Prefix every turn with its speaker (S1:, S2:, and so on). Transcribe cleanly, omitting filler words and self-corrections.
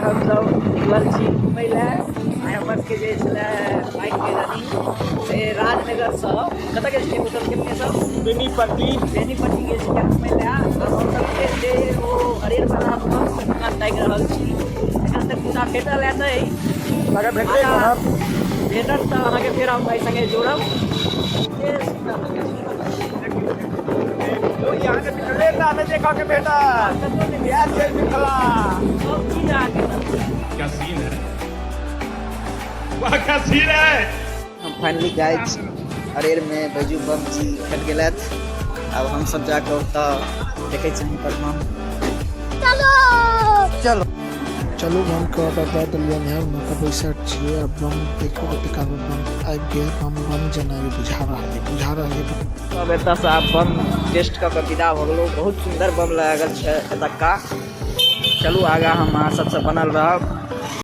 S1: हमसब निकलल छी घुमै लए। आइ हमर सबके जे छलै बाइकके रनिंग से राजनगरसँ कतऽ गेल छलियै होटल के सब?
S2: बेनीपट्टी।
S1: बेनीपट्टी गेल छलियै घुमै लए। आब हमसब जे छै ओ अरेर वाला बमके दुकान ताकि रहल छी। एखन तक मुदा भेटल है नहि।
S2: अगर भेटबे करत।
S1: भेटत तऽ अहाँके फेर हम एहि सङ्गे जोड़ब।
S2: यहाँ के मिथिले टा नहि देखऽ के भेटत, इएह छै मिथिला।
S1: सब चीज अहाँके।
S3: क्या सीन है, वाह क्या सीन है।
S1: हम फाइनली गाइज अरेर में बैजू बम जी भेट गेलथि। आब हम सब जाकऽ ओतऽ देखै छी हुनकर बम।
S4: चलो।
S1: चलो।
S5: चलू, बमके ऑर्डर दऽ देलियनि हँ। हुनका बैसल छियै आ बम देखियौ कते कालमे बम आबि गेल। बम बम जेना बुझा रहल यऽ, बुझा रहल यऽ।
S1: सब एतऽसँ आब बम टेस्ट कऽ कऽ विदा भऽ गेलहुँ। बहुत सुन्दर बम लागल छै एतुका। चलू आगाँ हम अहाँ सबसँ बनल रहब।